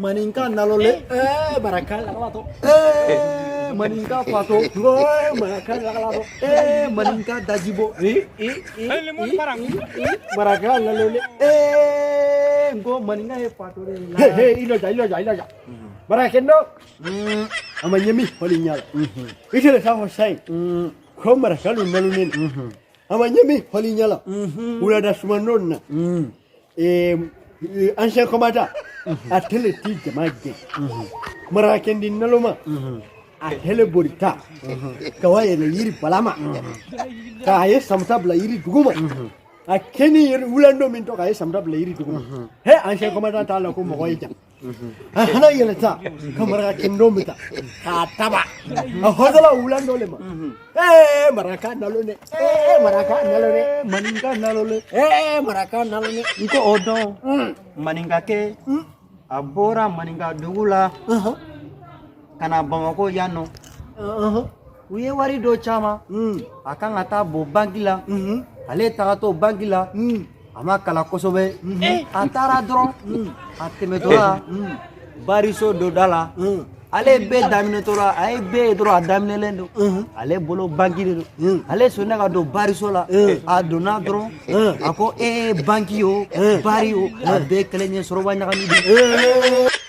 Maninka nalolen. Ee, maraka lakalatɔ. Ee, maninka fatɔ. Ee, maraka lakalatɔ. Ee, maninka dajibɔ. I i i i i maraka nalolen. Ee, n ko maninka ye fatɔ de ye la. He he, i lɔja, i lɔja, i lɔja. Marakendo a ma ɲɛ min fɔli ɲɛ la. I tɛna taa fɔ sa ye ko marakalu nalonnen a ma ɲɛ min fɔli ɲɛ la wulada sumandon na. Ee, ancien combattant a tele ti jama gɛn marakendi naloma a tele borita ka wa yɛlɛ yiri balama k'a ye samuta bila yiri duguma a kɛni yiri wulando min tɔ k'a ye samuta bila yiri duguma. He, ancien combattant t'a la ko mɔgɔ ye jan a hana yɛlɛta ka marakendo bɛ ta k'a taba a hɔsala wulando le ma. Ee, maraka nalone. Ee, maraka nalone. Maninka nalolen. Ee, maraka nalone. N ko o dɔn maninkakɛ a bɔra maninka dugu la ka na Bamakɔ yan nɔ. U ye wari dɔ caman a kan ka taa bɔ banki la. Ale tagatɔ banki la, a ma kalan kosɛbɛ, a taara dɔrɔn a tɛmɛtɔla bariso dɔ da la. Ale bɛɛ daminɛtɔ la, a ye bɛɛ ye dɔrɔn a daminɛlen don ale bolo, banki de don. Ale sɔnna ka don bariso la. A donna dɔrɔn, a ko: "Ee, banki o, bari o, a bɛɛ kelen ye, sɔrɔba ɲagami de."